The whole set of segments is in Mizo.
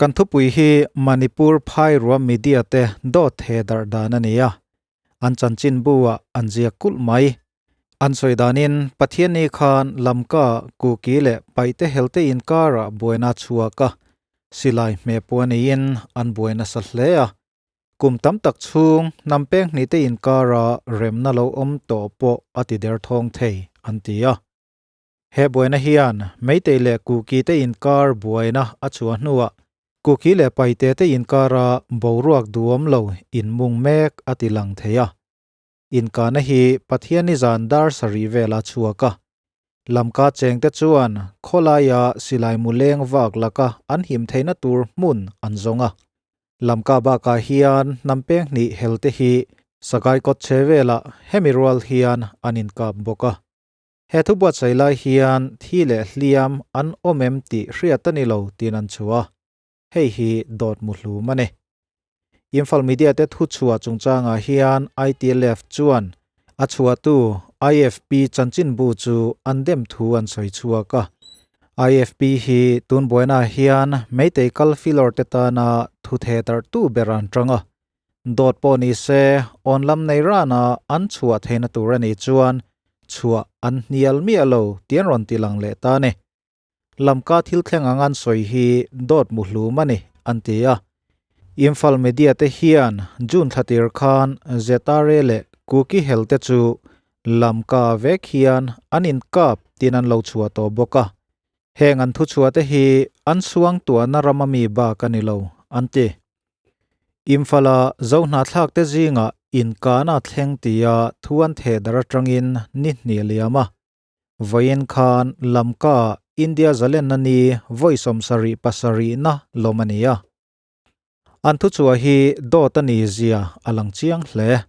Kan thupui hi Manipur Phairua media te dawt he darh dan a ni a, an chanchinbu ah an ziak kulh mai. An sawi danin Pathianni khan Lamka, Kuki leh Paihte helte inkarah buaina a chhuak a, silai hmeh pawh a neiin an buai nasa hle a. Kum tam tak chhung hnam peng hnihte inkara remna lo awm tawh pawh a ti derthawng thei, an ti a. He buaina hian Meitei leh Kuki te inkar buaina a chhuah hnuah Kuki leh Paite te inkara boruak duhawm lo inmung mek a ti lang thei a. Inkahna hi Pathianni zan dar sarih vel a chhuak a. Lamka chengte chuan khawlaia silai mu leng vak laka an him theihna tur hmun an zawng a. Lamka bakah hian hnam peng hnih helte hi Sakai kawt che velah hemi rual hian an inkap bawk a. He thu buatsaih lai hian thi leh hliam an awm em tih hriat a ni lo tiin an chhuah a, hei hi dawt mu hlum a ni. Imphal Media te thu chhuah chungchangah hian ITLF chuan a chhuahtu IFP chanchinbu chu an dem thu an sawi chhuak a. IFP hi tun buainaah hian Meitei kal filawr te tana thu thehdarhtu ber an tang a, Dawt pawh ni se, awn lam nei rana an chhuah theihna tur a nih chuan chhuah an hnial miah lo tih an rawn ti lang leh ta a ni. Lamka thil thleng ang an sawi hi dawt mu hlum a ni, an ti a. Imphal media te hian June thla tir khan ZRA leh Kuki hel te chu Lamka vek hian an inkap tiin an lo chhuah tawh bawk a. Heng an thuchhuah te hi an suangtuahna rama mi bak a ni lo, an ti. Imphal-a Zohnahthlak te zingah inkahna a thleng tia thu an theh dar atangin ni hnih a liam a. Vawiin khan Lamka-ah India zalenna ni vawi 77 na lawm a ni a. An thuchhuah hi dawt a ni zia a lang chiang hle.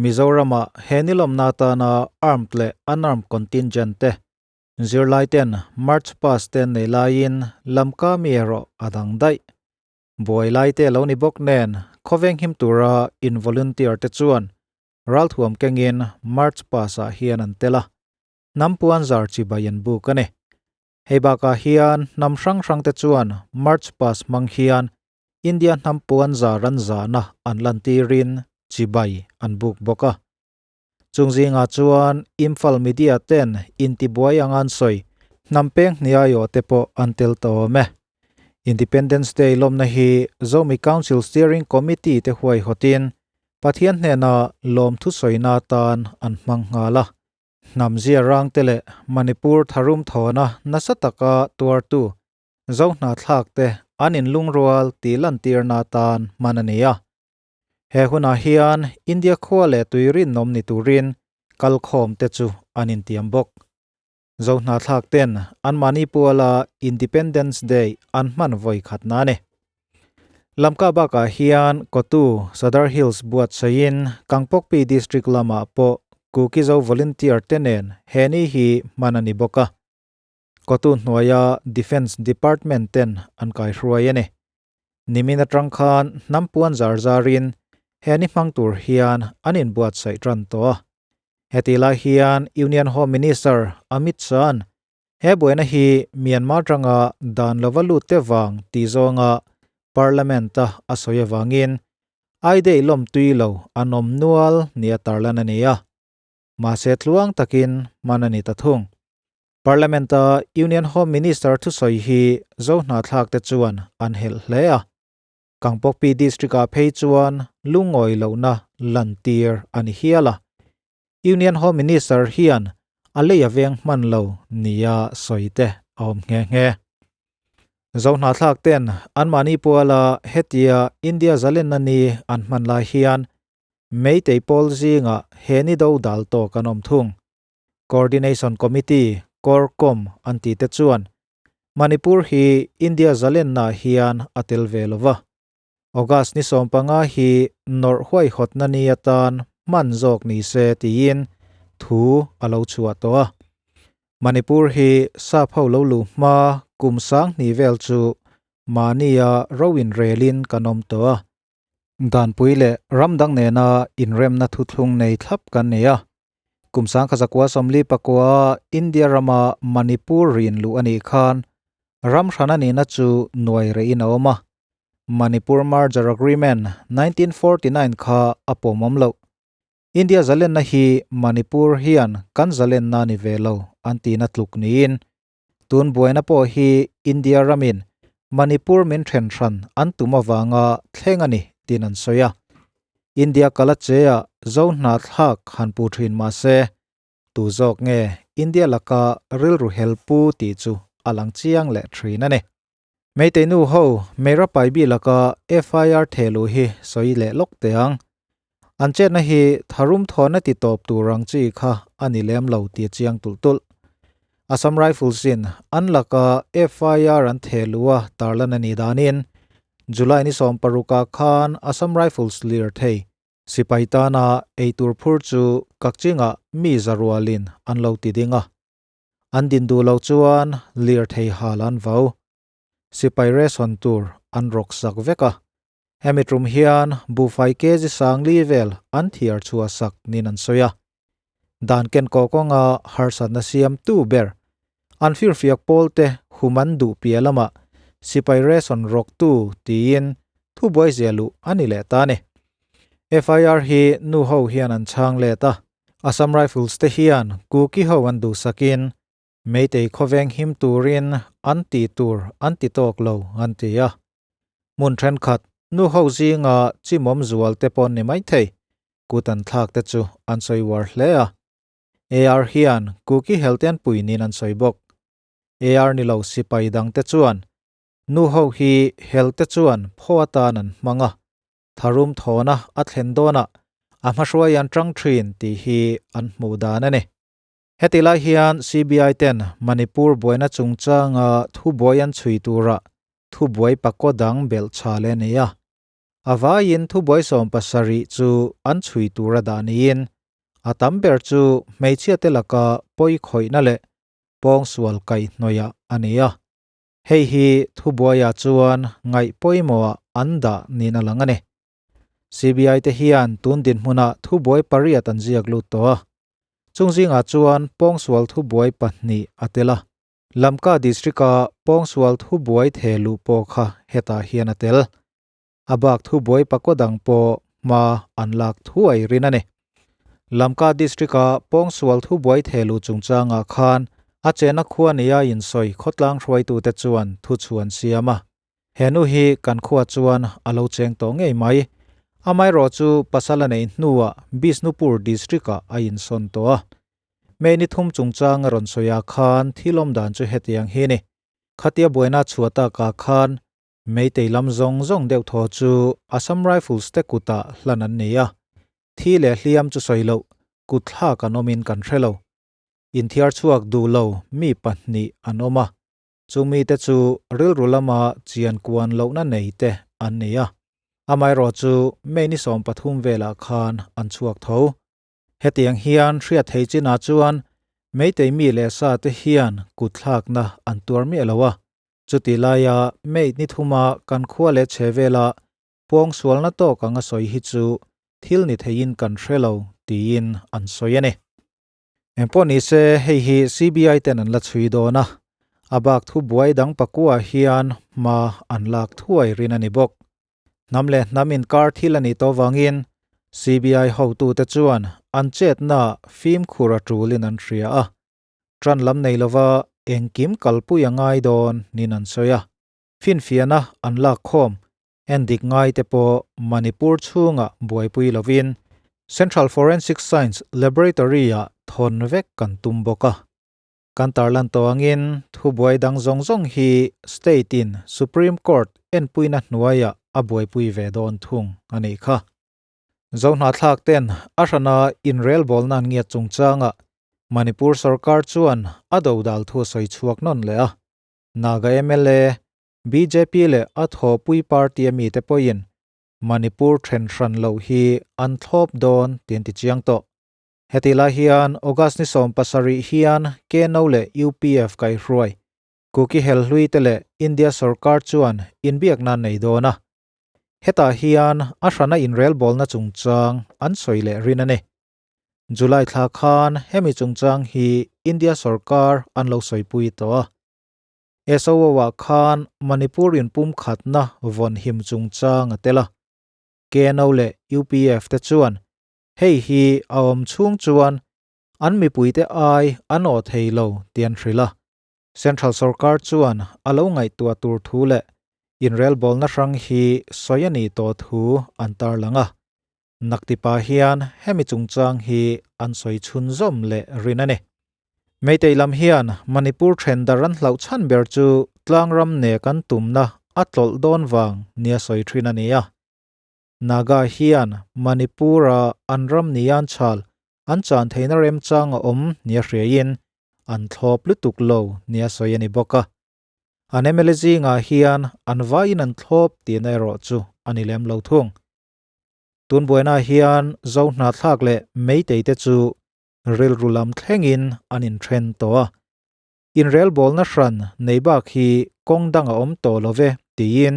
Mizoram-ah he ni lawmna atana armed leh unarmed contingent te zirlai ten march past te an nei laiin Lamka mi erawh a dang daih. Buai lai te lo ni bawk nen khawveng him tura in volunteer te chuan ralthuam kengin March pass ah hian an tel a, hnam puan zar chibai an buk a ni. Hei bakah hian hnam hrang hrang te chuan March pass hmang hian India hnam puan zar an zahna an lantirin chibai an buk bawk a. Chung zingah chuan Imphal media ten intibuai anga an sawi hnam peng hniaiawh te pawh an tel ta awm e. Independence Day lawmna hi Zomi Council Steering Committee te huaihawtin Pathian hnena lawmthu sawina atan an hmang nghal a. Hnam zia rangte leh Manipur tharum thawna nasa taka tuartu Zohnahthlak te an inlungrual tih lantirna atan hman a ni a. He hunah hian India khua leh tui rinawm ni turin kalkhawm te chu an intiam bawk. Zohnahthlak ten anmahni puala Independence Day an hman vawi khatna a ni. Lamka bakah hian Kotu, Sadar Hills buatsaihin Kangpokpi District lamah pawh Kuki-Zo volunteer te nen he ni hi hman a ni bawk a. Kotu hnuaia Defence Department ten an kaihruai a ni. Nimin atang khan hnam puan zar zarin he ni hmang tur hian an inbuatsaih tan tawh a. Hetih lai hian Union Home Minister Amit Shah-a'n he buaina hi Myanmar tanga dan lova lut te vang tih zawnga Parliament-a a sawi avangin I-Day lawmtui lo an awm nual nia tarlan a ni a. Mahse tluang takin hman a ni ta thung. Parliament-a Union Home Minister thusawi hi Zohnahthlak te chuan an helh hle a, Kangpokpi District-ah phei chuan lungawi lohna lantir a ni hial a. Union Home Minister hian a lei a veng hman lo nia sawi te a awm nghe nghe. Zohnahthlak ten anmahni puala hetia India zalenna ni an hman lai hian Meitei pawl zingah he ni do dal tawk an awm thung. Coordination Committee, Corcom, an tih te chuan Manipur hi India zalennaah hian a tel ve lo va. August ni 15 hi nawrh huaihawtna ni atan hman zawk ni se tiin thu a lo chhuah tawh a. Manipur hi sap ho lo luh hma kum 2000 vel chu mahnia ro inrelin kan awm tawh a. Danpui leh ram dang nena inremna thuthlung nei thlap kan ni a. Kum 1949 India rama Manipur rin luh a nih khan Ram hran a nihna chu nuai rehin a awm a, Manipur Merger Agreement 1949 kha a pawmawm loh. India zalenna hi Manipur hian kan zalenna a ni ve lo an tihna tluk niin tun buaina pawh hi India ramin Manipur min then hran an tum avanga thleng a ni tiin an sawi a. India kala che-ah zo hna thlak han pu thin mah se, tu zawk nge India laka rilru hel pu tih chu a lang chiang leh thin a ni. Meitei nu ho Meira Paibi laka FIR thehluh hi sawi leh lawk teh ang. An chetna hi tharum thawhna ti tawp tur ang chi kha a ni lem lo tih a chiang tulh tulh. Assam Rifles in an laka FIR an thehluh a tarlan a nih danin July ni 16 ah khan Assam Rifles lirthei Sipai tana eitur phur chu Kakchingah mi zarualin an lo ti ding a. An din duh lo chuan lirthei hal an vau. Sipai ration tur an rawk sak vek a. Hemi tum hian buhfai kg sangli vel an thiar chhuah sak niin an sawi a. Dan ken kaw kawnga harsatna siamtu ber an firfiak pawlte hum an duh piah lamah sipai ration rawktu tiin thubuai zia luh a ni leh ta a ni. FIR hi nu ho hian an chhang let a, Assam Rifles te hian Kuki ho an duhsakin Meitei khawveng him turin an tih tur an ti tawk lo an ti a. Hmun thenkhat nu ho zinga chimawm zual te pawh ni maithei kut an thlak te chu an sawi uar hle a. AR hian Kuki helte an pui niin an sawi bawk. AR ni lo sipai dang te chuan nu ho hi helte chuan phaw atan an hmang a, tharum thawna a thlen dawnah a hmahruai an tang thin tih hi an hmuh dan a ni. Heti lai hian CBI ten Manipur buaina chungchanga thubuai an chhui turah thubuai pakaw dang belh tha leh a nei a. A vaiin thubuai 70 chu an chhui tur a dah niin a tam ber chu hmeichhia te laka pawi khawihna leh pawngsual kaihhnawihah a ni a. Hei hi thubuaiah chuan ngaih pawimawhah an dah niin a lang a ni. CBI te hian tun dinhmunah thubuai pariat an ziak lut tawh a. Chung zingah chuan pawngsual thubuai pahnih a tel a. Lamka District-a pawngsual thubuai theh luh pawh kha hetah hian a tel. A bak thubuai pakaw dang pawh hma an lak thuai rin a ni. Lamka District-a pawngsual thubuai theh luh chungchangah khan a chena khua nia insawi khawtlang hruaitute chuan thuchhu an siam a. He nu hi kan khua chuan a lo cheng tawh ngei mai. Amaherawh chu pasal a neih hnuah Bishnupur District-ah a insawn tawh a. May ni thum chungchang a rawn sawi ah khan thil awm dan chu hetiang hi ni. Khatia buaina chhuah takah khan Meitei lam zawng zawng deuh thaw chu Assam Rifles te kutah hlan an ni a. Thi leh hliam chu sawi loh, kut thlak an awmin kan hre lo. Inthiar chhuak duh lo mi pahnih an awm a. Chu mite chu rilru lama chian kuan lohna nei te an ni a, amaherawh chu May ni 13 velah khan an chhuak tho. Hetiang hian hriat thei chinah chuan Meitei mi leh sa te hian kut thlakna an tuar miah lo a, chutih laia May ni thuma kan khua leh chhe vela pawngsualna tawk anga sawi hi chu thil ni theiin kan hre lo tiin an sawi a ni. Engpawh ni se hei hi CBI ten an la chhui dawn a, a bak thubuai dang pakua hian hma an lak thuai rin a ni bawk. Hnam leh hnam inkar thil a nih tawh vangin CBI hotute chuan an chetna fimkhur a tulin an hria a, tan lam nei lova engkim kalpui a ngai dawn niin an sawi a, finfiahna an lak khawm Endik ngaite pawh Manipur chhungah buaipui lovin Central Forensic Science Laboratory-ah thawn vek kan tum bawk a. Kan tarlan tawh angin thubuai dang zawng zawng hi State-in Supreme Court enpuina hnuaiah a buaipui ve dawn thung a nih kha. Zohnahthlak ten a hrana inrelbawlna an ngiat chungchangah Manipur sorkar chuan a dodal thu a sawi chhuak nawn leh a. Naga mla Bjp leh a thawhpui party a mite pawhin Manipur then hran loh hi an thlawp dawn tih an ti chiang tawh. Hetih lai hian August ni 17 hian KNO leh UPF kaihhruai Kuki Helhlui te leh India sorkar chuan inbiakna an nei dawn a. Hetah hian a hrana inrelbawlna chungchang an sawi leh rin a ni. July thla khan hemi chungchang hi India sorkar an lo sawipui tawh a. SOO-ah khan Manipur inpumkhatna vawn him chungchang a tel a. KNO leh UPF te chuan hei hi a awm chhung chuan an mipuite ai an awh thei lo tih an hrilh a. Central sorkar chuan a lo ngaihtuah tur thu leh inrelbawlna hrang hi sawi a nih tawh thu an tarlang a. Naktipa hian hemi chungchang hi an sawi chhunzawm leh rin a ni. Meitei lam hian Manipur then dar an hlauh chhan ber chu tlangram nek an tumna a tlawlh dawn vang nia sawi thin a ni a. Naga hian Manipur-a an ram nian chhal an chan theihna remchang a awm nia hriaiin an thlawp lutuk lo nia sawi a ni bawk a. An mla zingah hian an vaiin an thlawp tihna erawh chu a ni lem lo thung. Tun buainaah hian Zo hnathlak leh Meitei te chu rilru lam thlengin an inthen tawh a. Inrelbawlna hran nei bak hi kawng dang a awm tawh lo ve tiin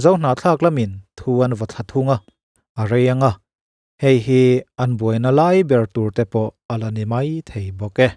Zo hnathlak lamin thu an va thla thung a, a rei ang a. Hei hi an buaina lai ber tur te pawh a la ni mai thei bawk e.